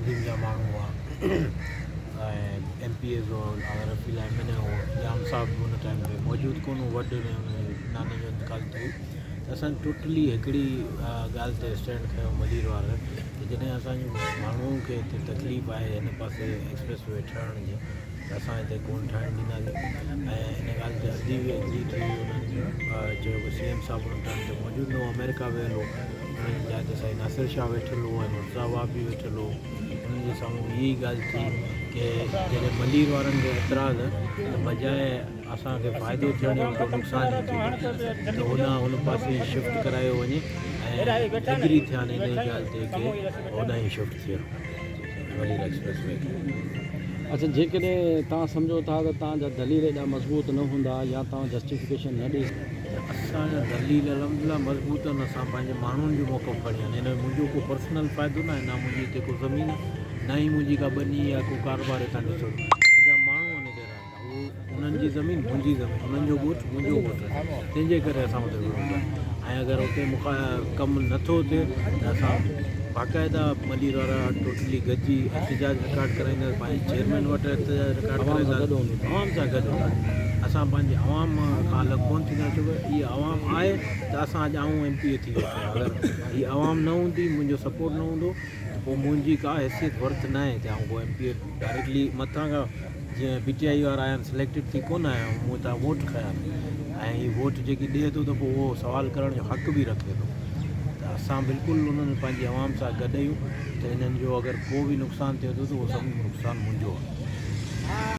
تنظيم جا ماڻهو هئا ۽ ايم پي ايز هو آغا رفيع الله ايم اين اي هو، ڄام صاحب به ان ٽائيم تي موجود ڪونه هو، وڏ ۾ ان جي ناني جو انتقال ٿي ويو ته اسان ٽوٽلي هڪڙي ڳالهه تي اسٽينڊ کنيو ملير وارن ته جڏهن اسان جي ماڻهن کي هتي تڪليف آهي هن پاسي ايڪسپريس وي ٺهڻ جي ته اسان هتي ڪونه ٺاهڻ ڏينداسين ۽ ان ڳالهه تي ادي به ايگري ٿي وئي. انهن چيو ته سي ايم صاحب ان ٽائيم تي موجود نه هو، آمريڪا ويل هو، انهن جي جاء تي سائين ناصر شاهه ويٺل هو ۽ مرتضيٰ وهاب به ويٺل هو. انهن جي سامهون اها ئي ڳالهه ٿي ڪي جڏهن ملير وارن کي اعتراض ته بجاء اسان کي فائدو ٿيڻ جو الٽو نقصان ئي ٿيندو ته هوڏانهن هن پاسي شفٽ ڪرايو وڃي ۽ ايگري ٿيا آهن انهي ڳالهه تي ڪي هوڏانهن ئي شفٽ ٿئي ملير ايڪسپريس وي کي. اڇا جيڪڏهن توهان سمجهو ٿا ته توهان جا دليل ايڏا مضبوط نه هوندا يا توهان جسٽيفڪيشن نه ڏئي. ته اسان جا دليل الحمدلله مضبوط آهن اسان پنهنجي ماڻهن جو موقف کڻي آيا آهن ان ۾ منهنجو ڪو پرسنل فائدو ناهي نه منهنجي هتي ڪو زمين آهي نه ئي منهنجي ڪا ٻني يا ڪو ڪاروبار هتان ڏسو منهنجا ماڻهو ان تي رهن ٿا اهو انهن جي زمين منهنجي زمين انهن جو ڳوٺ منهنجو ڳوٺ تنهن جي ڪري اسان اتي وڙهون ٿا ۽ اگر اتي ڪم نٿو ٿئي ته اسان باقاعده ملير وارا ٽوٽلي گڏجي احتجاج رڪارڊ ڪرائينداسين پنهنجي چيئرمين وٽ احتجاج رڪارڊ ڪرائينداسين عوام سان گڏ هونداسين اسان پنهنجي عوام کان الڳ ڪونه ٿينداسين ڇو ته هي عوام آهي ته اسان اڄ آئون ايم پي اي ٿي ويٺو آهيان اگر هي عوام نه هوندي منهنجو سپورٽ نه هوندو ته پوء منهنجي ڪا حيثيت ورٿ ناهي ته آئون ڪو ايم پي اي ڊائريڪٽلي مٿان کان جيئن پي ٽي آئي وارا آيا آهن سليڪٽيڊ ٿي ڪونه آيا آهيون مون هتان ووٽ کنيا آهن ۽ هي ووٽ جيڪي ڏئي ٿو ته پوء اهو سوال ڪرڻ جو حق به رکي ٿو ته اسان بلڪل انهن پنهنجي عوام سان گڏ آهيون ته انهن جو اگر ڪو به نقصان ٿئي ٿو ته اهو سڀ نقصان منهنجو آهي.